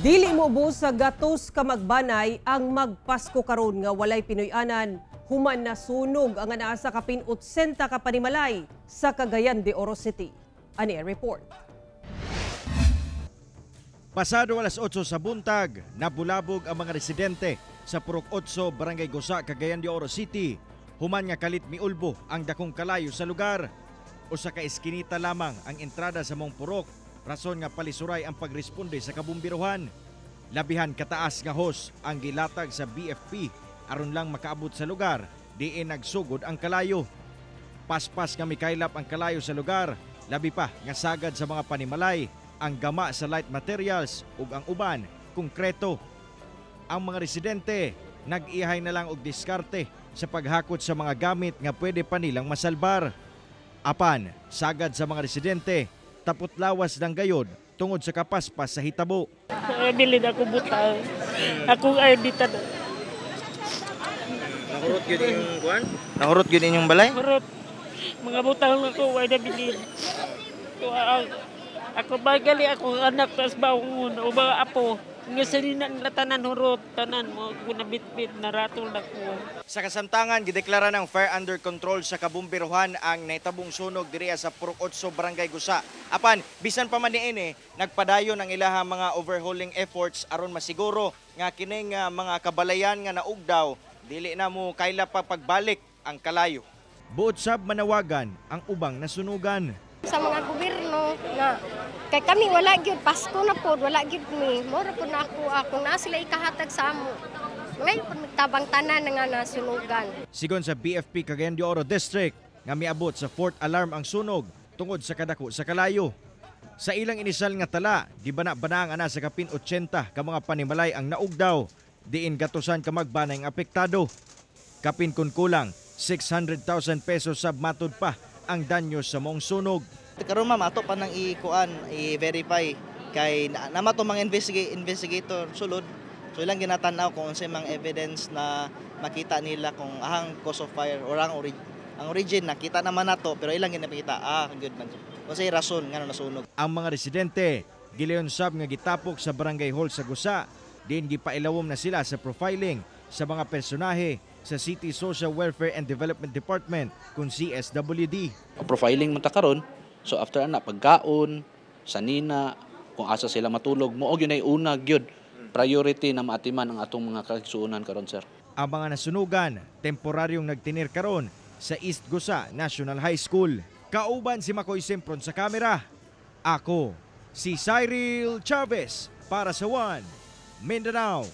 Dili moubos sa gatos ka magbanay ang magpasko karon nga walay Pinoy-anan human nasunog ang anaa sa kapin 80 ka panimalay sa Cagayan de Oro City. Ani ang report. Pasado alas 8 sa buntag, nabulabog ang mga residente sa Purok 8, Barangay Gusa, Cagayan de Oro City. Human nga kalit miulbo ang dakong kalayo sa lugar. Usa ka eskinita lamang ang entrada sa maong purok, rason nga palisuray ang pagresponde sa kabumbiruhan. Labihan kataas nga hose ang gilatag sa BFP aron lang makaabot sa lugar diin nagsugod ang kalayo. Paspas nga mikaylap ang kalayo sa lugar, labi pa nga sagad sa mga panimalay, ang gama sa light materials ug ang uban, konkreto. Ang mga residente nag-ihay na lang og diskarte sa paghakot sa mga gamit nga pwede pa nilang masalbar. Apan, sagad sa mga residente, tapot lawas ng gayod tungod sa kapaspas sa hitabo. Bilin ako butang. Akong ID tanan. Nahurot gyud inyong kuan? Nahurot gyud inyong balay? Hurot. Mga butang ako way nabilin. Ako bagali ako anak tas baongon o mga apo. Nga sarina nila tanan hurot tanan mo ko na bitbit na ratol na ko. Sa kasamtangan, gideklara ng fire under control sa kabumbiruhan ang nahitabong sunog diriya sa Purok 8, Barangay Gusa. Apan, bisan pa man niini, nagpadayon ang ilahang mga overhauling efforts aron masiguro nga kining mga kabalayan nga naugdaw dili na mo kaila pa pagbalik ang kalayo. Buot sab manawagan ang ubang nasunugan. Sa mga gobyerno na kay kami wala gyud, Pasko na pod wala gyud mi mura pud na ako akong naa sila ikahatag sa amo ngayon pud magtabang tanan nga nasunugan. Sigon sa BFP Cagayan de Oro District nga miabot sa fourth alarm ang sunog tungod sa kadako sa kalayo. Sa ilang inisyal nga tala, gibana-bana ang ana sa kapin 80 ka mga panimalay ang naugdaw, diin gatusan ka magbanay ang apektado. Kapin kun kulang 600,000 pesos sab matud pa ang danyo sa maong sunog. Karon, ma'am, ato pa nang i-kuan, i-verify kay nama to mga investigator sulod. So ilang ginatan-aw kung unsay mga evidence na makita nila kung ahang cause of fire or ang origin nakita naman nato, pero ilang ginapakita good man. Unsay rason ngano nasunog. Ang mga residente gilayon sab nga gitapok sa barangay hall sa Gusa, diin gipailawom na sila sa profiling sa mga personahe sa City Social Welfare and Development Department kung CSWD. Profiling man ta karon. So after ana, pagkaon, sanina, kung asa sila matulog, mao gyud ay una gyud priority na maatiman ang atong mga kaigsuonan karon, sir. Ang mga nasunugan, temporaryong nagtinir karon sa East Gusa National High School. Kauban si Makoy Sempron sa kamera. Ako, si Cyril Chavez para sa One Mindanao.